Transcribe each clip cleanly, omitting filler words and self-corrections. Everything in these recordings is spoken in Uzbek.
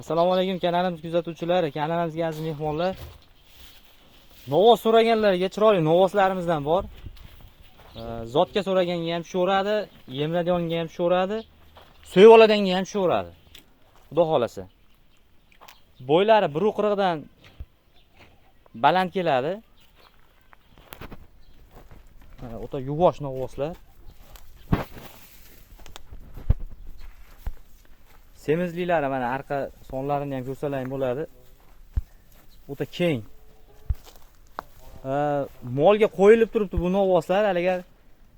Assalomu alaykum kanalimiz kuzatuvchilari, kanalimizga aziz mehmonlar. Novvos so'raganlarga chiroyli novvoslarimizdan bor. Zotga so'raganga ham tushaveradi, yemladiganga ham tushaveradi, so'yib oladiganga ham tushaveradi. Xudo xolasa. Bo'ylari 1.40 dan baland keladi. Mana o'ta yuvosh novvoslar. Semizliklari mana arqa sonlarini ham ko'rsalar bo'ladi. O'ta keng. Molga qo'yilib turibdi bu novvoslar, agar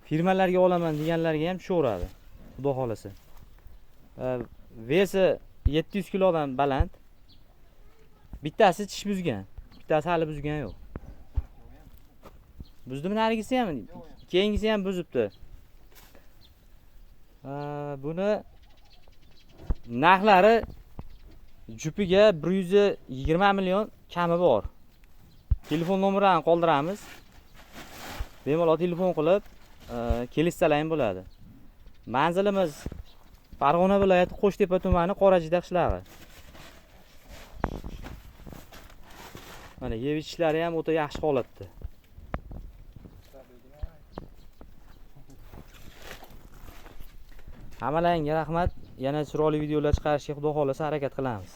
firmalarga olaman deganlarga ham tushaveradi. Xudo xolasa. Vesi 700 kilodan baland. Bittasi tish buzgan, bittasi hali buzgan yo'q. Buzdimi narigisi ham? Keyingisi ham buzibdi. Buni narxlari jupiga 120 million kami bor. Telefon nomerlarini qoldiramiz. Bemalol telefon qilib, kelishsalar ham bo'ladi. Manzilimiz Farg'ona viloyati Qo'shtepa tumani Qorajida qishlog'i. Mana yeb ichishlari ham o'ta yaxshi holatda. Hammalaringga rahmat. Yana chiroyli videolar chiqarishga xudo xolasa harakat qilamiz.